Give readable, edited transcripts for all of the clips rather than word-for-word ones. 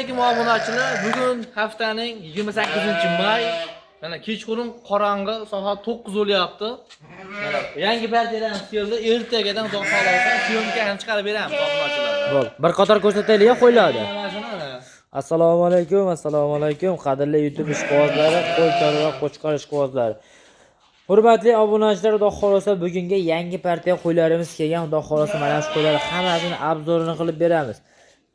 Alaykum obunachilar. Bugun haftaning 28-may. Mana kechqurun qorong'i, soat 9 bo'lyapti. Mana yangi partiyalarimiz keldi. Ertagadan xudo xohlasa syomkani chiqarib beramiz obunachilarga. Bo'ldi. Bir qator ko'rsataylik qo'ylarni. Mana shuni mana. Assalomu alaykum, assalomu alaykum. Qadrli YouTube ishqibozlari, qo'y chorva, qo'chqor ishqibozlari. Hurmatli obunachilar, xudo xohlasa bugungi yangi partiya qo'ylarimiz kelgan. Xudo xohlasa mana shu qo'ylar hammasini обзор ini qilib beramiz.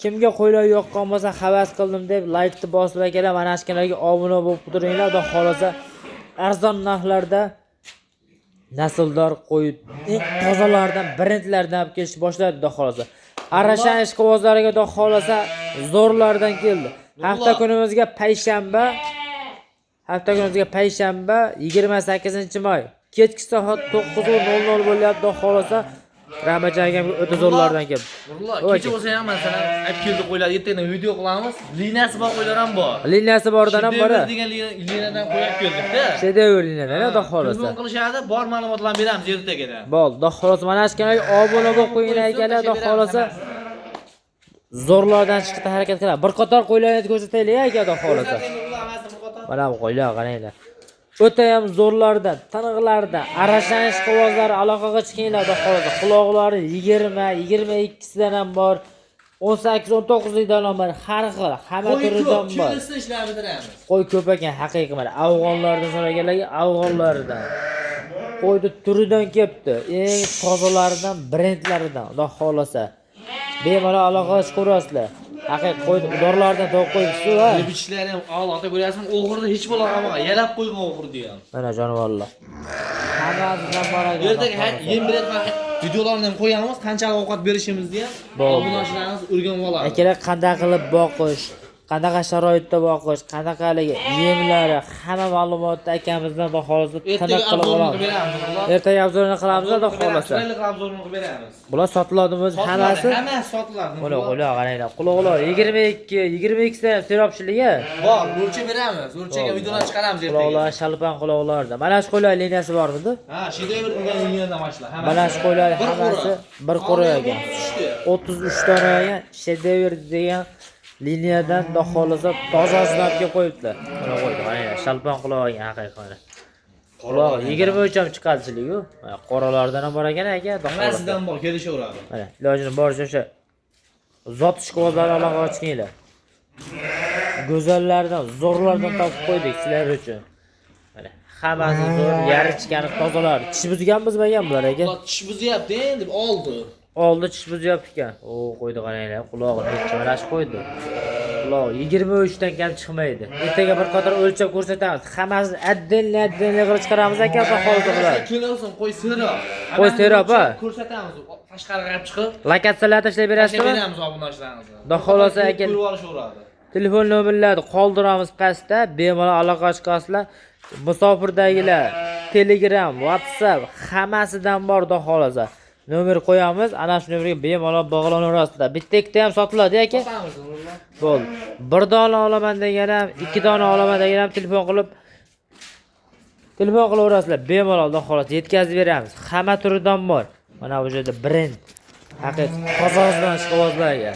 Kimga qo'ylar yoqqan bo'lsa, havas qildim deb laykni bosib akalar, mana shu kanalga obuna bo'lib turinglar. Xudo xohlasa arzon narxlarda nasldor qo'y eng tozalardan, brendlardan olib kelishni boshladi xudo xohlasa. Arashan ishqibozlariga xudo xohlasa zo'rlardan keldi. Hafta kunimizga payshanba, hafta kunimizga payshanba 28-may. Kechki soat 9:00 bo'lyapti xudo xohlasa. Ramajan akamga o'ta zo'rlardan keldi. Nurullo, Voy kecha bo'lsa ham masalan, olib keldi qo'ylar, ertadan video qilamiz. Liniyasi bor qo'ylar ham bor. Liniyasi bordan ham bor. Shedevr degan liniyadan qo'y olib keldik-da. Shedevr liniyadan xudo xohlasa. Telefon qilishadi, bor ma'lumotlarni beramiz ertagadan. Bo'ldi, xudo xohlasa mana shu kanalga obuna bo'lib qo'yinglar akalar, xudo xohlasa. Zo'rlardan chiqishga harakat qiladi. Bir qator qo'ylarni ko'rsataylik aka, xudo xohlasa. Mana bu qo'ylar qaranglar. O'ta ham zo'rlardan, tiniqlardan, arashan ishqibozlari aloqaga chiqinglar xudo xohlasa. Quloqlari 20, 22sidan ham bor. 18, 19 likdan ham bor. Har xil, hamma Qo'y ko'p, turidan bor. kelsa ishlarni bitiramiz. Qo'y ko'p ekan, haqiqiy mana afg'onlardan so'raganlarga afg'onlardan. Qo'yni turidan kelibdi. Eng tozalaridan, brendlaridan, xudo xohlasa. Bemalol aloqaga chiqaverasizlar. Haqiqiy qo'y dorlardan topib qo'yibsiz va Yeb-ichishlari ham a'lo, ko'ryapsizmi? O'g'irni hech bola qolmagan, yalab qo'ygan o'g'irni ham. Mana jonivorlar. Hammasidan bor ekan. Ertaga yem beradigan videolarni ham qo'yamiz, qanchalik ovqat berishimizni ham Bo'ldi. obunachilarimiz o'rganib oladi. Akalar qanday qilib boqish, qanaqa sharoitda boqish, qanaqaligi yemlari, hamma ma'lumotni akamizdan xudo xohlasa Ertaga tiniq qilib обзор ini olamiz. qilib beramiz. Nurullo. Ertaga обзор ini qilamiz xudo Обзор ini qilib beramiz, xohlasa. chiroyli qilib обзор ini qilib beramiz. Bular sotiladimi o'zi Sotiladi, hammasi? Hammasi sotiladi. Qo'la qo'la qaranglar. Quloqlar 22, 22 da ham serobchiligi. Bor, o'lchab beramiz. O'lchagan videolarni chiqaramiz ertaga. Quloqlar shalpan quloqlarda. Mana shu qo'ylar liniyasi bormidi? Ha, shedevr degan liniyadan boshla. Hammasi. Mana shu qo'ylar Bir hammasi qo'ra. bir qo'ra ekan. 33 ta. 33 dona ekan. Shedevr degan liniyadan xudo xohlasa tozasidan olib kelib qo'yibdilar. Mana qo'ydi, qaranglar, shalpan quloq ekan haqiqiy mana. Quloq 23 ham chiqadichilik-ku. Mana qoralardan ham bor ekan aka, xudo xohlasa. Hammasidan bor, kelishaveradi. Mana ilojini boricha o'sha zot ishqibozlari aloqaga chiqinglar. Go'zallardan, zo'rlardan topib qo'ydik sizlar uchun. Mana hammasi zo'r, yarichgani tozalar. Tish buzgan buzmagan bular aka. Ular tish buzyapti endi oldi. Oldi tish buzyapti ekan. O, qo'ydi qaranglar, qulog'ini necha mana shu qo'ydi. Quloq 23 dan kam chiqmaydi. Ertaga bir qator o'lchab ko'rsatamiz. Hammasini отдельно отдельно qilib chiqaramiz aka, xudo xohlasa bular. Kelsin, qo'y serob. Qo'y serob, ha? Ko'rsatamiz. Tashqariga olib chiqib, Lokatsiyalar tashlab tashlab berasizmi? beramiz obunachilarimizga. Xudo xohlasa aka. Ko'rib olishaveradi. Telefon nomerlarini qoldiramiz pastda, bemalol aloqa chiqasizlar. Musofirdagilar Telegram, WhatsApp hammasidan bor xudo xohlasa. Nomer qo'yamiz, ana shu nomerga bemalol bog'lanaverasizlar. Bitta ikkita ham sotiladi aka. Sotamiz Nurullo. Bo'ldi. Bir dona olaman degan ham, ikki dona olaman degan ham telefon qilaverasizlar. Bemalol xudo xohlasa yetkazib beramiz. Hamma turidan bor. Mana bu yerda brend. Haqiqiy tozasidan ishqibozlarga.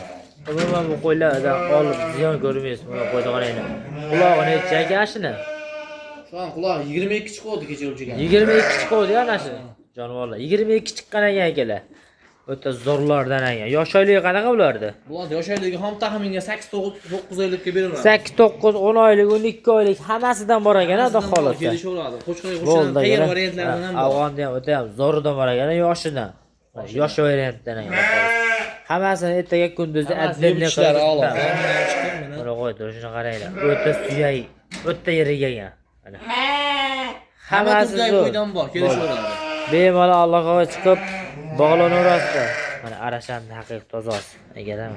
Umuman bu qo'ylardan olib ziyon ko'rmaysiz. Buni qo'ydi qaranglar. Qulog'i necha aka shuni? Shu an quloq 22 chiqdi kecha o'lchagan. 22 chiquvdi ana shu. Jonivorlar 22 chiqqan ekan akalar. O'ta zo'rlardan ekan. Yosh oyligi qanaqa ulardi? Bular yosh oyligi ham taxminan 8 9 oylikka beraveramiz. 8, 9, 10 oylik, 12 oylik hammasidan bor ekan, xudo xohlasa. Kelishaveradi. Qo'chqorga Bo'ldi. qo'shilgan tayyor Akalar. variantlaridan ham bor. Afg'onni ham o'ta ham zo'ridan bor ekan, yoshidan. Yosh variantdan ekan. Hammasini ertaga kunduzi Hammasi отдельно yeb-ichishlari qilib a'lo. chiqamiz. Chiqdi mana. Mana qo'ydi, shuni qaranglar. O'ta suyak, o'ta yirik ekan. Mana. Hamma Hammasi turdagi zo'r. qo'ydan bor, kelishaveradi. Bemalol aloqaga chiqib bog'lanaverasizlar. Mana arashanni haqiqiy tozasi. Akalar.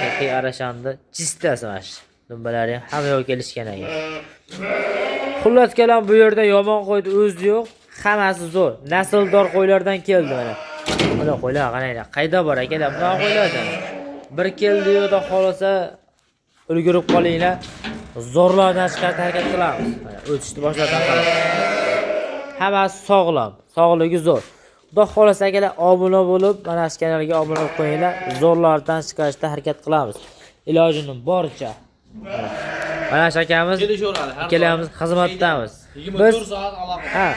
Haqiqiy arashanni чисто si mana shu. Dumbalari ham hamma yoq kelishgan ekan. Xullas kalom bu yerda yomon qo'ydi o'zi yo'q. Hammasi zo'r. Nasldor qo'ylardan keldi mana. Mana qo'ylar qaranglar. Qayda bor akalar bunaqa qo'ylardan. Bir keldi yo'da xohlasa ulgurib qolinglar. Zo'rlardan chiqarishga harakat qilamiz. Mana o'tishni boshladi. Hammasi sog'lom, sog'ligi zo'r. Xudo xohlasa akalar obuna bo'lib, mana shu kanalga obuna bo'lib qo'yinglar. Zo'rlardan chiqarishda harakat qilamiz. Ilojini boricha. Mana shu akamiz Kelishaveradi. Har ikkalamiz doim. xizmatdamiz. 24 Biz soat aloqa. ha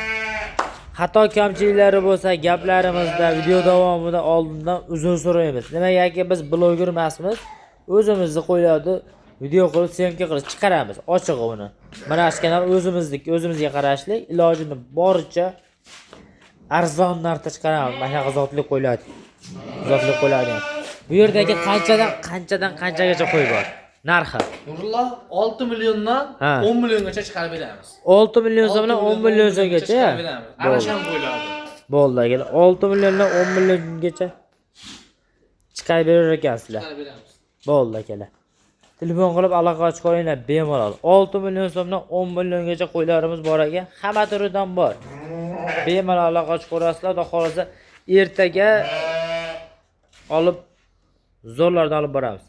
xato kamchiliklari bo'lsa gaplarimizda video davomida oldindan uzr so'raymiz. Nimagaki biz bloger emasmiz. O'zimizni qo'ylarni video qilib, syomka qilib chiqaramiz. Ochig'i uni. Mana shu kanal o'zimizniki, o'zimizga qarashli. Ilojini boricha arzon narxda chiqaramiz. Mana shunaqa zotli qo'ylar. Zotli qo'ylarni. Bu yerdagi qanchadan qanchadan qanchagacha qo'y bor? Narxi. Nurullo 6 milliondan Ha. 10 milliongacha chiqarib beramiz. 6 million so'mdan 6 10 million so'mgacha. chiqarib beramiz. Bo'ldi. Arasham qo'ylardi. Bo'ldi akalar. 6 milliondan 10 milliongacha chiqarib berar ekansizlar. Chiqarib beramiz. Bo'ldi akalar. Telefon qilib aloqa chiqaringlar bemalol. 6 million so'mdan 10 milliongacha qo'ylarimiz bor ekan. Hamma turidan bor. Bemalol aloqa chiqarasizlar, xudo xohlasa ertaga olib zo'rlardan olib boramiz.